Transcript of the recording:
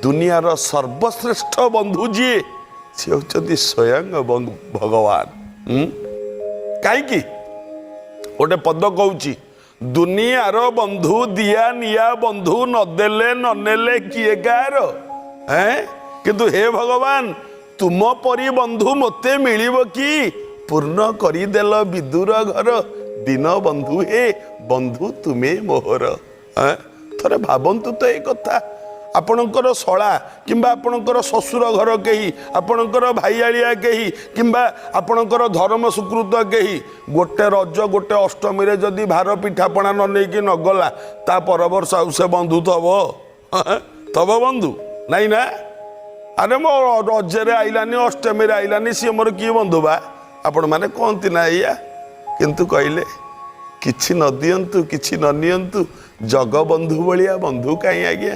ଦୁନିଆର ସର୍ବଶ୍ରେଷ୍ଠ ବନ୍ଧୁ ଯିଏ, ସେ ହେଉଛନ୍ତି ସ୍ୱୟଂ ଭଗବାନ। କାହିଁକି ଗୋଟେ ପଦ କହୁଛି, ଦୁନିଆର ବନ୍ଧୁ ଦିଆ ନିଆ ବନ୍ଧୁ, ନଦେଲେ ନନେଲେ କିଏ କାହାର। କିନ୍ତୁ ହେ ଭଗବାନ, ତୁମ ପରି ବନ୍ଧୁ ମୋତେ ମିଳିବ କି? ପୂର୍ଣ୍ଣ କରିଦେଲ ବିଦୁର ଘର, ଦୀନ ବନ୍ଧୁ ହେ ବନ୍ଧୁ ତୁମେ ମୋହର। ଥରେ ଭାବନ୍ତୁ ତ ଏଇ କଥା। ଆପଣଙ୍କର ଶଳା କିମ୍ବା ଆପଣଙ୍କର ଶ୍ୱଶୁର ଘର କେହି, ଆପଣଙ୍କର ଭାଇଆଳିଆ କେହି, କିମ୍ବା ଆପଣଙ୍କର ଧର୍ମ ସୁକୃତ କେହି, ଗୋଟେ ରଜ ଗୋଟେ ଅଷ୍ଟମୀରେ ଯଦି ଭାର ପିଠାପଣା ନ ନେଇକି ନଗଲା, ତା ପରବର୍ଷ ଆଉ ସେ ବନ୍ଧୁ ଥବ ଥବ ବନ୍ଧୁ ନାଇଁ ନା? ଆରେ ମୋ ରଜରେ ଆଇଲାନି, ଅଷ୍ଟମୀରେ ଆଇଲାନି, ସିଏ ମୋର କିଏ ବନ୍ଧୁ ବା? ଆପଣମାନେ କହନ୍ତି ନା ଏଇଆ? କିନ୍ତୁ କହିଲେ କିଛି ନ ଦିଅନ୍ତୁ, କିଛି ନ ନିଅନ୍ତୁ, ଜଗବନ୍ଧୁ ଭଳିଆ ବନ୍ଧୁ କାହିଁ ଆଜ୍ଞା?